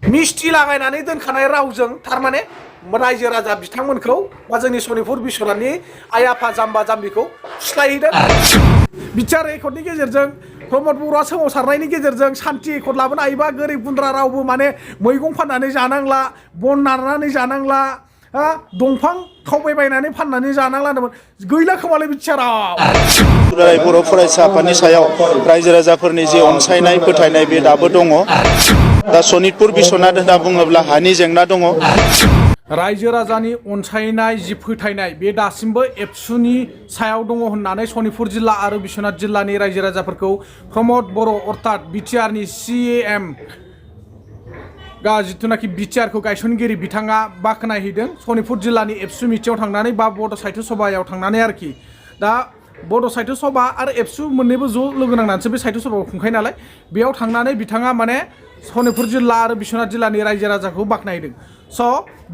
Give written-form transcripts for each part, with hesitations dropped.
मिस्टि लागायनानै दोनखानाय रावजों थारमाने रायजो राजा बिथांमोनखौ बा जोंनि सनितपुर बिश्वनाथनि आइ आफा जाम्बा जाम्बिखौ फुस्लायहैदों बिटिआर एकर्डनि गेजेरजों प्रमद बर'आ सोमावसारनायनि गेजेरजों सान्थि एकर्ड लाबोनो हायोबा गोरिब गुन्द्रा रावबो माने मैगं फाननानै जानांला बन नारनानै जानांला दंफां खावबायबायनानै फाननानै जानांला होनोमोन गैला खोमालाय बिटिआराव बर' फरायसा आफादनि सायाव रायजो राजाफोरनि जे अनसायनाय फोथायनाय बे दाबो दङ दा सनितपुर बिश्वनाथ होनना बुङोब्ला हानि जेंना दङ रायजो राजानि अनसायनाय जि फोथायनाय बे दासिमबो एबसुनि सायाव दङ होननानै सनितपुर जिल्ला आरो बिश्वनाथ जिल्लानि रायजो राजाफोरखौ प्रमद बर' अर्थात बिटिआरनि CAM जिथुनाखि बिटिआरखौ गायसनगिरि बिथाङा बाख्नायहैदों सनितपुर जिल्लानि एबसु मिटिङाव थांनानै बा बड' साहित्य सभायाव थांनानै आरोखि दा बड' साहित्य सभा आरो एबसु मोननैबो ज' लोगो नांनानैसो बे साहित्य सभाखौ खुंखायो नालाय बेयाव थांनानै बिथाङा माने सनितपुर जिल्ला आरो बिश्वनाथ जिल्लानि रायजो राजाखौ बाख्नायदों स'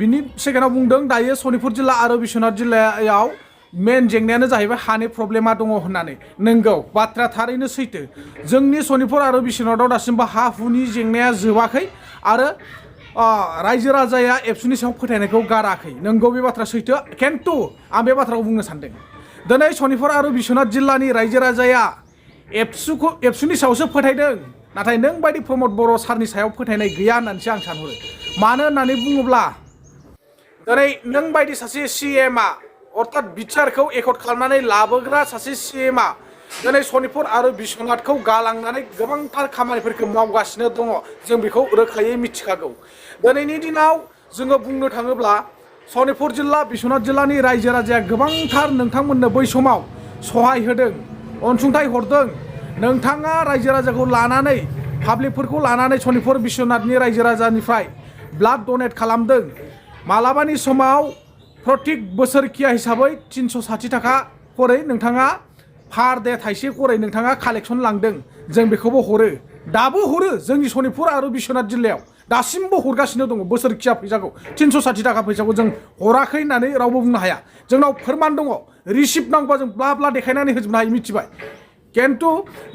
बिनि सेकेन्डआव बुंदों दायो सनितपुर जिल्ला आरो बिश्वनाथ जिल्लायाव मेन जेंनायानो जाहैबाय हानि प्रब्लेमा दङ होननानै नंगौ बाथ्रा थारैनो सैथो जोंनि सनितपुर आरो बिश्वनाथआव दासिमबो हा हुनि जेंनाया जोबाखै आरो रायजो राजाया एबसुनि सायाव फोथायनायखौ गाराखै नंगौ बे बाथ्रा सैथो खिन्थु आं बे बाथ्राखौ बुंनो सानदों दिनै सनितपुर आरो बिश्वनाथ जिल्लानि रायजो राजाया एबसुनि सायावसो फोथायदों नाथाय नों बायदि प्रमद बर' सारनि सायाव फोथायनाय गैया होननानैसो आं सानहरो मानो होननानै बुङोब्ला दिनै नों बायदि सासे CMआ अर्थात बिटिआरखौ एकर्ड खालामनानै लाबोग्रा सासे CMआ दिनै सनितपुर आरो बिश्वनाथखौ गालांनानै गोबांथार खामानिफोरखौ मावगासिनो दङ जों बेखौ रोखायै मिथिखागौ दिनैनि दिनाव जोङो बुंनो थाङोब्ला सनितपुर जिल्ला बिश्वनाथ जिल्लानि रायजो राजाया गोबांथार नोंथांमोननो बै समाव सहाय होदों अनसुंथाइ हरदों नोंथाङा रायजो राजाखौ लानानै पाब्लिकफोरखौ लानानै सनितपुर बिश्वनाथनि रायजो राजानिफ्राय ब्लाड डनेट खालामदों मालाबानि समाव प्रत्येक बोसोरखिया हिसाबै 360 थाखा खरै नोंथाङा पार डे थाइसे खरै नोंथाङा कालेक्सन लांदों जों बेखौबो हरो दाबो हरो जोंनि सनितपुर आरो बिश्वनाथ जिल्लायाव दासिमबो हरगासिनो दङ बोसोरखिया फैसाखौ 360 थाखा फैसाखौ जों हराखै होननानै रावबो बुंनो हाया जोंनाव फोरमान दङ रिसिप्ट नांगौबा जों ब्ला ब्ला देखायनानै होजोबनो हायो मिथिबाय खिन्थु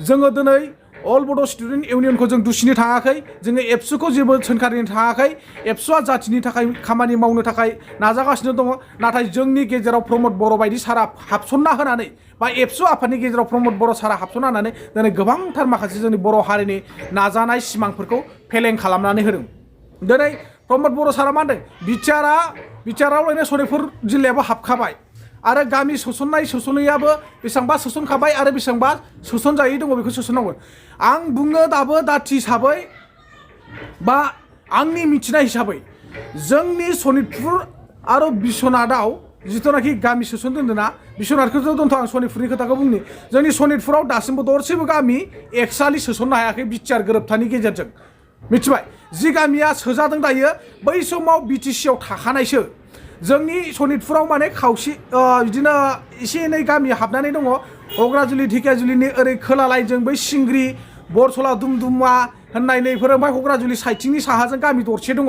जोङो दिनै अल बड' स्टुडेन्ट इउनियनखौ जों दुसिनो थाङाखै जोङो एबसुखौ जेबो सोंखारिनो थाङाखै एबसुआ जाथिनि थाखाय खामानि मावनो थाखाय नाजागासिनो दङ नाथाय जोंनि गेजेराव प्रमद बर' बायदि सारा हाबसनना होनानै बा एबसु आफादनि गेजेराव प्रमद बर' सारा हाबसनना होनानै दिनै गोबांथार माखासे जोंनि बर' हारिनि नाजानाय सिमांफोरखौ फेलें खालामनानै होदों दिनै प्रमद बर' सारा मा होनदों बिटिआरावलायनो सनितपुर जिल्लायाबो हाबखाबाय आरो गामि सोसननायाबो बेसेबांबा सोसनखाबाय आरो बेसेबांबा सोसनजायै दङ बेखौ सोसननांगौ आं बुङो दाबो दाथि हिसाबै बा आंनि मिथिनाय हिसाबै जोंनि सनितपुर आरो बिश्वनाथआव जिथुनाखि गामि सोसनदों ना बिश्वनाथखौथ' दोनथ' आं सनितपुरनि खोथाखौ बुंनि जोंनि सनितपुराव दासिमबो दरसेबो गामि एक्सुवेलि सोसननो हायाखै बिटिआर गोरोबथानि गेजेरजों मिथिबाय जि गामिया सोजादों दायो बै समाव BTCआव थाखानायसो जोंनि सनितपुराव माने खावसे बिदिनो एसे एनै गामि हाबनानै दङ हग्राजुलि ढेकियाजुलिनि ओरै खोला लाइनजों बै सिंग्रि बरसला दुमदुमा होननाय नैफोर ओमफ्राय हग्राजुलि साइडथिंनि साहाजों गामि दरसे दङ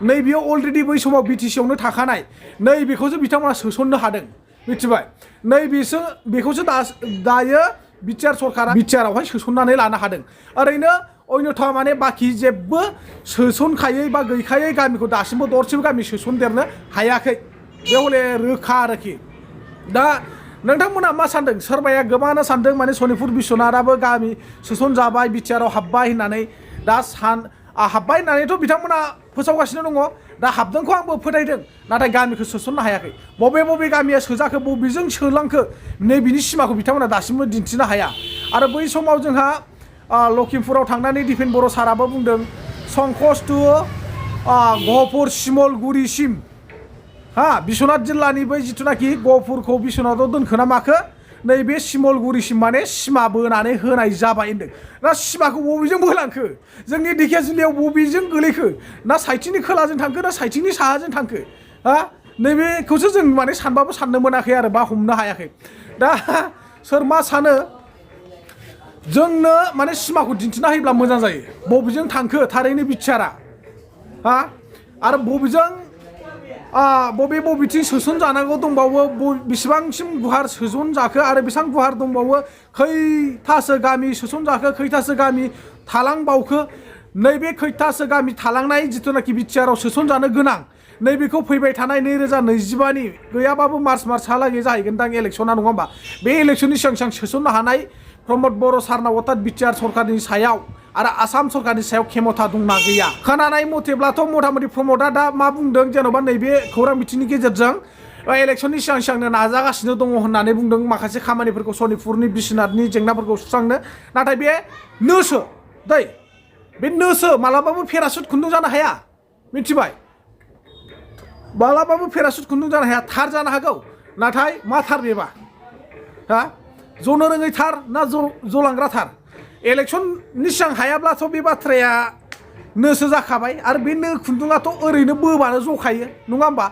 नैबेयाव अलरेडि बै समाव BTCआवनो थाखानाय नैबेखौसो बिथांमोना सोसननो हादों मिथिबाय बेखौसो दायो बिटिआर सरकारा बिटिआरावहाय सोसननानै लानो हादों ओरैनो अन्यथा माने बाखि जेबो सोसनखायै बा गैखायै गामिखौ दासिमबो दरसेबो गामि सोसनदेरनो हायाखै बे हले रोखा आरोखि दा नोंथांमोना मा सानदों सोरबाया गोबाङानो सानदों माने सनितपुर बिश्वनाथआबो गामि सोसनजाबाय बिटिआराव हाबबाय होननानै दा हाबबाय होननानैथ' बिथांमोना फोसावगासिनो दङ दा हाबदोंखौ आंबो फोथायदों नाथाय गामिखौ सोसननो हायाखै बबे गामिया सोजाखो बबेजों सोलांखो नैबिनि सिमाखौ बिथांमोना दासिमबो दिन्थिनो हाया आरो बै समाव जोंहा लखिमपुराव थांनानै दिपेन बर' साराबो बुंदों संकस टु गहपुर शिमलगुरिसिम बिश्वनाथ जिल्लानि बै जिथुनाखि गहपुरखौ बिश्वनाथआव दोनखो ना माखो नैबे शिमलगुरिसिम माने सिमा बोनानै होनाय जाबाय होनदों ना सिमाखौ बबेजों बोलांखो जोंनि ढेकियाजुलियाव बबेजों गोलैखो ना साइथिंनि खोलाजों थांखो ना साइथिंनि साहाजों थांखो नैबेखौसो जों माने सानबाबो साननो मोनाखै आरो बा हमनो हायाखै दा सोर मा सानो जोंनो माने सिमाखौ दिन्थिना होयोब्ला मोजां जायो बबेजों थांखो थारैनो बिटिआरा आरो बबेजों बबेथिं सोसन जानांगौ दंबावो बेसेबांसिम गुवार सोसन जाखो आरो बेसेबां गुवार दंबावो खैथासो गामि सोसन जाखो खैथासो गामि थालांबावखो नैबे खैथासो गामि थालांनाय जिथुनाखि बिटिआरआव सोसनजानो गोनां नैबेखौ फैबाय थानाय 2025नि गैयाबाबो मार्चहालागै जाहैगोनदां इलेक्सना नङा होमबा बे इलेक्सननि सिगां सिगां सोसननो हानाय प्रमद बर' सारनाव अर्थात बिटिआर सरकारनि सायाव आरो आसाम सरकारनि सायाव खेमथा दंना गैया खोनानाय मथेब्लाथ' मथा-मथि प्रमदआ दा मा बुंदों जेन'बा नैबे खौरां बिथिंनि गेजेरजों इलेक्सननि सिगां सिगांनो नाजागासिनो दङ होननानै बुंदों माखासे खामानिफोरखौ सनितपुरनि बिश्वनाथनि जेंनाफोरखौ सुस्रांनो नाथाय बे नोसो दै बे नोसो मालाबाबो पेरासुट खुन्दुं जानो हाया मिथिबाय मालाबाबो पेरासुट खुन्दुं जानो हाया थार जानो हागौ नाथाय मा थार बेबा हा जनो रोङै थार ना जलांग्रा थार इलेक्सननि सिगां हायाब्लाथ' बे बाथ्राया नोसो जाखाबाय आरो बे नो खुन्दुङाथ' ओरैनो बोबानो जखायो नङा होमबा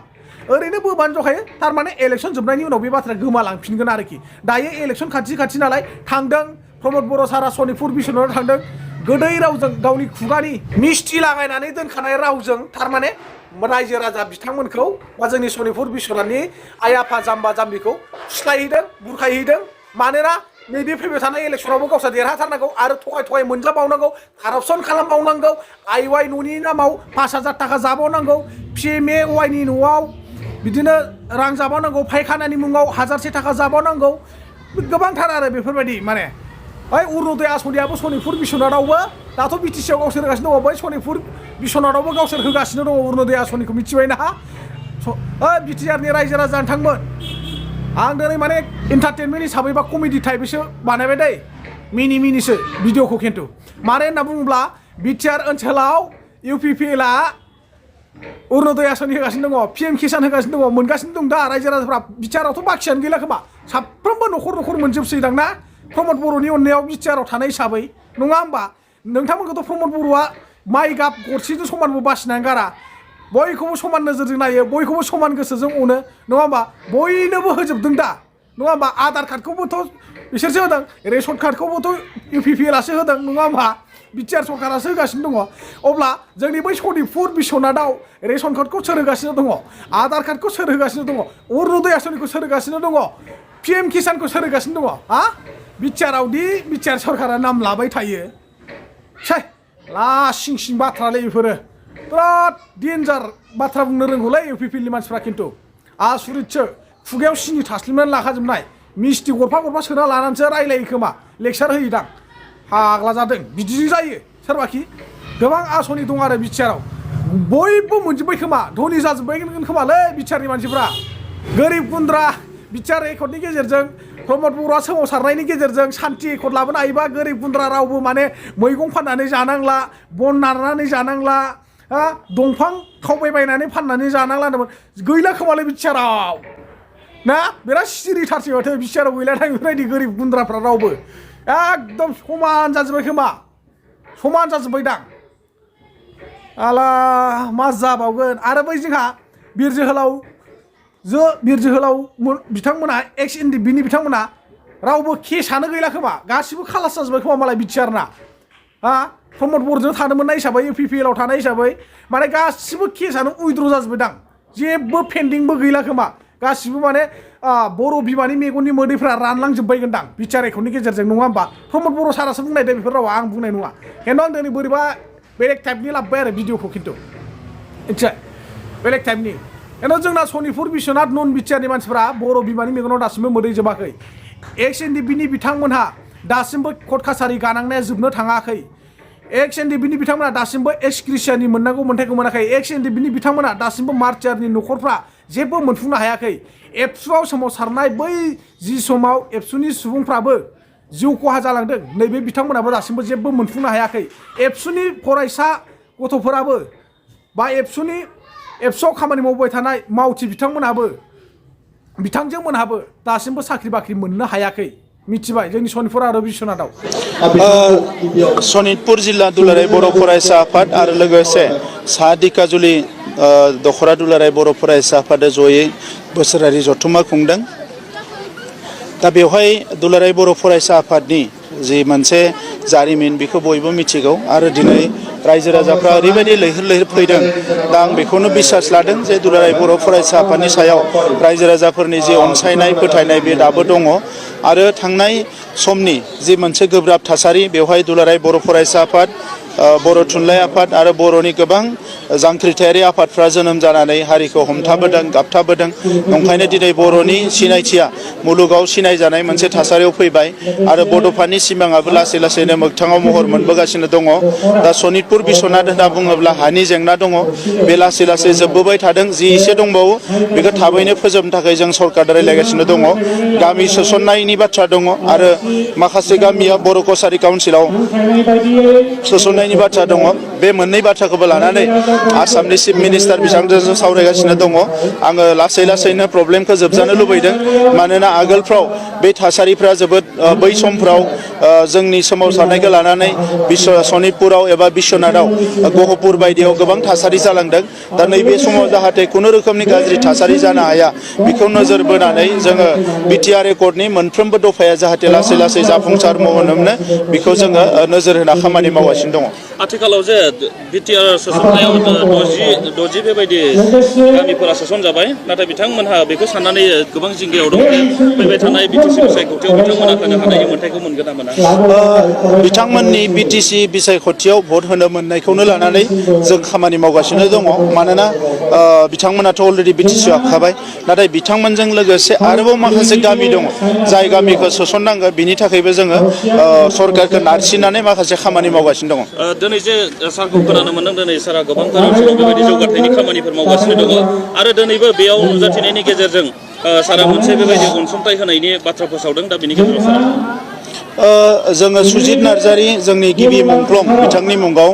ओरैनो बोबानो जखायो थारमाने इलेक्सन जोबनायनि उनाव बे बाथ्राया गोमालांफिनगोन आरोखि दायो इलेक्सन खाथि नालाय थांदों प्रमद बर' सारा सनितपुर बिश्वनाथआव थांदों गोदै रावजों गावनि खुगानि मिस्टि लागायनानै दोनखानाय रावजों थारमाने रायजो राजा बिथांमोनखौ बा जोंनि सनितपुर बिश्वनाथनि आइ आफा जाम्बा जाम्बिखौ फुस्लायहैदों बुरखायहैदों मानोना नैबे फैबाय थानाय इलेक्सनावबो गावसोर देरहाथारनांगौ आरो थगाय मोनजाबावनांगौ कारापसन खालामबावनांगौ आइ न'नि नामाव 5,000 थाखा जाबावनांगौ PMAY न'आव बिदिनो रां जाबावनांगौ फायखानानि मुङाव 1,000 थाखा जाबावनांगौ गोबांथार आरो बेफोरबायदि माने अरुणोदय आसनियाबो सनितपुर बिश्वनाथआवबो दाथ' बिटिसिआव गावसोर होगासिनो दङ बै सनितपुर बिश्वनाथआवबो गावसोर होगासिनो दङ अरुणोदय आसनिखौ मिथिबायना बिटिआरनि रायजो राजा नोंथांमोन आं दिनै माने एन्टारटेनमेन्ट हिसाबै बा कमेडि टाइपैसो बानायबाय दै मिनिसो भिडिअखौ खिन्थु मानो होनना बुङोब्ला बिटिआर ओनसोलाव UPPLआ अरुणोदय आसनि होगासिनो दङ PM किसान होगासिनो दङ मोनगासिनो दं दा रायजो राजाफ्रा बिटिआरआवथ' बाखियानो गैला खोमा साफ्रोमबो न'खर मोनजोबसैदां ना प्रमद बर'नि अननायाव बिटिआरआव थानाय हिसाबै नङा होमबा नोंथांमोनखौथ' प्रमद बर'आ माइ गाब गरसेजों समानबो बासिनानै गारा बयखौबो समान नोजोरजों नायो बयखौबो समान गोसोजों अनो नङा होमबा बयनोबो होजोबदों दा नङा होमबा आधार कार्डखौबोथ' बिसोरसो होदों रेशन कार्डखौबोथ' UPPLआसो होदों नङा होमबा बिटिआर सरकारासो होगासिनो दङ अब्ला जोंनि बै सनितपुर बिश्वनाथआव रेशन कार्डखौ सोर होगासिनो दङ आधार कार्डखौ सोर होगासिनो दङ अरुणोदय आसनिखौ सोर होगासिनो दङ PM किसानखौ सोर होगासिनो दङ हा बिटिआरआवदि बिटिआर सरकारा नाम लाबाय थायो छै सिं बाथ्रालै बेफोरो बिराद डेन्जार बाथ्रा बुंनो रोंगौलै UPPLनि मानसिफ्रा खिन्थु आसुरितसो खुगायाव सिनि थास्लिमनानै लाखाजोबनाय मिस्टि गरफा सोना लानानैसो रायलायो खोमा लेक्सार होयोदां फाग्ला जादों बिदिजों जायो सोरबाखि गोबां आसनि दं आरो बिटिआरआव बयबो मोनजोब्बाय खोमा धनि जाजोब्बाय खोमालै बिटिआरनि मानसिफ्रा गोरिब गुन्द्रा बिटिआर एकर्डनि गेजेरजों प्रमद बर'आ सोमावसारनायनि गेजेरजों सान्थि एकर्ड लाबोनो हायोबा गोरिब गुन्द्रा रावबो माने मैगं फाननानै जानांला बन नारनानै जानांला दंफां खावबायबायनानै फाननानै जानांला होनदोंमोन गैला खोमालै बिटिआरआव ना बिराद सिरिथारसै माथो बिटिआरआव गैला बेफोरबायदि गोरिब गुन्द्राफ्रा रावबो एकदम समान जाजोब्बाय खोमा समान जाजोब्बायदां आला मा जाबावगोन आरो बै जोंहा बिर जोहोलाव बिथांमोना एक्स NDBनि बिथांमोना रावबो केसआनो गैला खोमा गासिबो खालास जाजोब्बाय खोमा मालाय बिटिआरना प्रमद बर'जों थानो मोननाय हिसाबै UPPLआव थानाय हिसाबै माने गासिबो केसआनो उइद्र' जाजोब्बायदां जेबो पेन्डिंबो गैला खोमा गासिबो माने बर' बिमानि मेगननि मोदैफ्रा रानलांजोब्बायगोनदां बिटिआर एकर्डनि गेजेरजों नङा होमबा प्रमद बर' सारासो बुंनाय दे बेफोर रावा आं बुंनाय नङा खिन्थु आं दिनै बोरैबा बेलेग टाइपनि लाबोबाय आरो भिडिअखौ खिन्थु मिथिबाय बेलेग टाइपनि खिन्थु जोंना सनितपुर बिश्वनाथ नन बिटिआरनि मानसिफ्रा बर' बिमानि मेगनाव दासिमबो मोदै जोबाखै एक्स NDBनि बिथांमोनहा दासिमबो कर्ट कासारि गानांनाया जोबनो थाङाखै एक्स NDBनि बिथांमोना दासिमबो एक्स ग्रेसियानि मोननांगौ मोन्थाइखौ मोनाखै एक्स NDBनि बिथांमोना दासिमबो मार्टियारनि न'खरफ्रा जेबो मोनफुंनो हायाखै एबसुआव सोमावसारनाय बै जि समाव एबसुनि सुबुंफ्राबो जिउ खहा जालांदों नैबे बिथांमोनाबो दासिमबो जेबो मोनफुंनो हायाखै एबसुनि फरायसा गथ'फोराबो बा एबसुआव खामानि मावबाय थानाय मावथि बिथांजोमोनहाबो दासिमबो साख्रि बाख्रि मोननो हायाखै मिथिबाय जोंनि सनितपुर आरो बिश्वनाथआव सनितपुर जिल्ला दुलाराय बर' फरायसा आफाद आरो लोगोसे सा दिकाजुलि दखरा दुलाराय बर' फरायसा आफादा जयै बोसोरारि जथुम्मा खुंदों दा बेवहाय दुलाराय बर' फरायसा आफादनि जि मोनसे जारिमिन बेखौ बयबो मिथिगौ आरो दिनै रायजो राजाफ्रा ओरैबायदि लैहोर फैदों दा आं बेखौनो बिसास लादों जे दुलाराय बर' फरायसा आफादनि सायाव रायजो राजाफोरनि जि अनसायनाय फोथायनाय बे दाबो दङ आरो थांनाय समनि जि मोनसे गोब्राब थासारि बेवहाय दुलाराय बर' फरायसा आफाद बर' थुनलाइ आफाद आरो बर'नि गोबां जांख्रिथायारि आफादफ्रा जोनोम जानानै हारिखौ हमथाबोदों गाबथाबोदों ओंखायनो दिनै बर'नि सिनायथिया मुलुगाव सिनायजानाय मोनसे थासारियाव फैबाय आरो बड'फानि सिमाङाबो लासै लासैनो मोगथाङाव महर मोनबोगासिनो दङ दा सनितपुर बिस्वनाथ होनना बुङोब्ला हानि जेंना दङ बे लासै लासै जोबबोबाय थादों जि एसे दंबावो बेखौ थाबैनो फोजोबनो थाखाय जों सरकार रायज्लायगासिनो दङ गामि सोसननायनि बाथ्रा दङ आरो माखासे गामिया बर' कसारि काउन्सिलाव सोसननायनि बाथ्रा दङ बे मोननै बाथ्राखौबो लानानै आसामनि चिफ मिनिस्टार बिथांजों सावरायगासिनो दङ आङो लासै लासैनो प्रब्लेमखौ जोबजानो लुबैदों मानोना आगोलफ्राव बे थासारिफ्रा जोबोद बै समफ्राव जोंनि सोमावसारनायखौ लानानै सनितपुराव एबा बिश्वनाथाव गहपुर बायदियाव गोबां थासारि जालांदों दा नैबे समाव जाहाथे खुनु रोखोमनि गाज्रि थासारि जानो हाया बेखौ नोजोर बोनानै जोङो BTR एकर्डनि मोनफ्रोमबो दफाया जाहाथे लासै लासै जाफुंसार महर मोनो बेखौ जोङो नोजोर होना खामानि मावगासिनो दङ आथिखालाव जे BTR सोसननायाव 60 बेबायदि गामिफोरा सोसनजाबाय नाथाय बिथांमोनहा बेखौ साननानै गोबां जिंगायाव दं फैबाय थानाय BTC बिसायख'थियाव बिथांमोना होनो हानायनि मोन्थायखौ मोनगोन ना मोना बिथांमोननि BTC बिसायख'थियाव भट होनो मोननायखौनो लानानै जों खामानि मावगासिनो दङ मानोना बिथांमोनाथ' अलरेडि BTC हाबखाबाय नाथाय बिथांमोनजों लोगोसे आरोबाव माखासे गामि दङ जाय गामिखौ सोसननांगौ बिनि थाखायबो जोङो सरकारखौ नारसिननानै माखासे खामानि मावगासिनो दङ दिनै जे सारखौ खोनानो मोनदों दिनै सारा गोबांथार ओनसोलाव बेबायदि जौगाथायनि खामानिफोर मावगासिनो दङ आरो दिनैबो बेयाव नुजाथिनायनि गेजेरजों सारा मोनसे बेबायदि अनसुंथाइ होनायनि बाथ्रा फोसावदों दा बेनि गेजेराव सारा जोङो सुजित नार्जारि जोंनि गिबि मुंख्लं बिथांनि मुङाव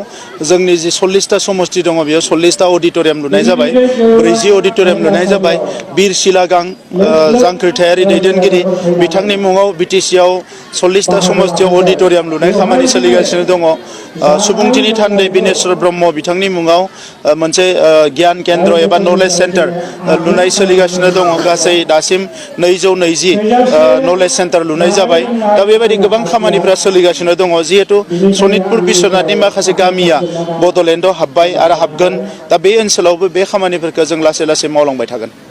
जोंनि जि 40टा समस्ति दङ बेयाव 40टा अडिट'रियाम लुनाय जाबाय 40 अडिट'रियाम लुनाय जाबाय बिर सिलागां जांख्रिथायारि दैदेनगिरि बिथांनि मुङाव BTCआव 40टा समस्तियाव अडिट'रियाम लुनाय खामानि सोलिगासिनो दङ सुबुंथिनि थान्दै बिनेश्वर ब्रह्म बिथांनि मुङाव मोनसे गियान केन्द्र एबा नलेज सेन्टार लुनाय सोलिगासिनो दङ गासै दासिम 220 नलेज सेन्टार लुनाय जाबाय दा बेबायदि गोबां खामानिफ्रा सोलिगासिनो दङ जिहेतु सनितपुर बिश्वनाथनि माखासे गामिया बड'लेण्डआव हाबबाय आरो हाबगोन दा बे ओनसोलावबो बे खामानिफोरखौ जों लासै लासै मावलांबाय थागोन